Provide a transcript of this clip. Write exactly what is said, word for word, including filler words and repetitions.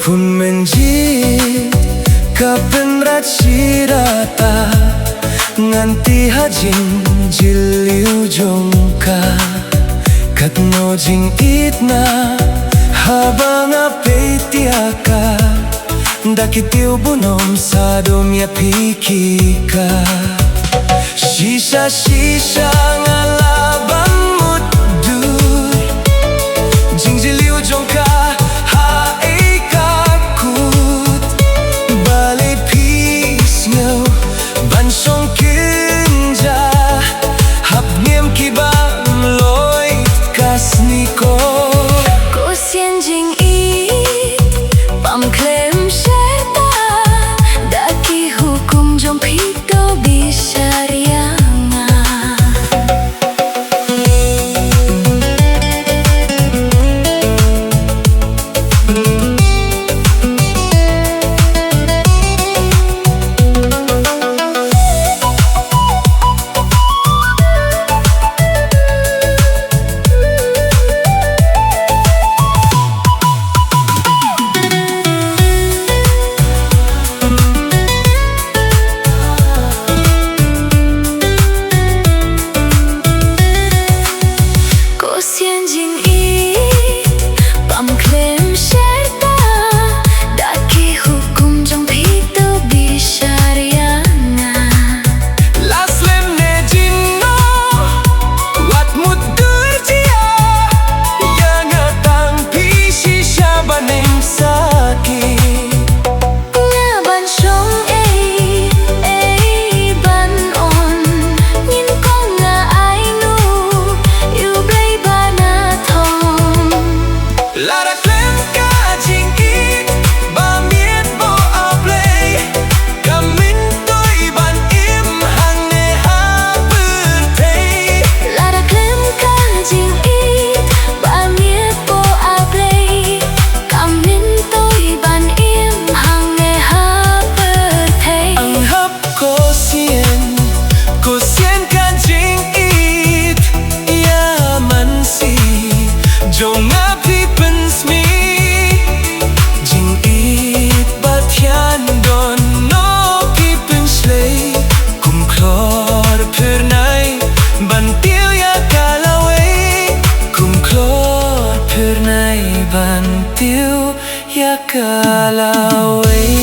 Pun mynjit ka pynrat shirata, ngan ti ha jingjylliew jong ka. Katno jingit na haba nga peit ïa ka, da ki tiew bunom sa dum ïa phi ki ka. Shisha shisha nga la ban mutdur, jingjylliew jong ka ha ei ka kut. Balei phi sngew ban shong kynja hapdeng ki bym loit ka sni ko. Ko sien jingit bym khlem sher ta, da ki hukum jong phi to bishar ïa nga. Ko sien jingit bym khlem sher ta, da ki hukum jong phi to bishar ïa nga. La slem ne jin no, wat mutdur jia ïa nga tang phi shisha ban im saki. Nga ban shong ei ei ban on, ngin kong nga ai nu ïa u Blei ba na thong. Lada khlem ka jingit ba miet bad u Blei, kam myntoi ban im hangne ha pyrthei. Lada khlem ka jingit ba miet bad u Blei, kam myntoi ban im hangne ha pyrthei. Ang hap ko sien, ko sien ka jingit ïa man si jong nga phi pynsmih. Jingit ba thiang don no phi pynshlei. Kum khlor phyrnai ban tiew ïa ka lawei. Kum khlor phyrnai ban tiew ïa ka lawei.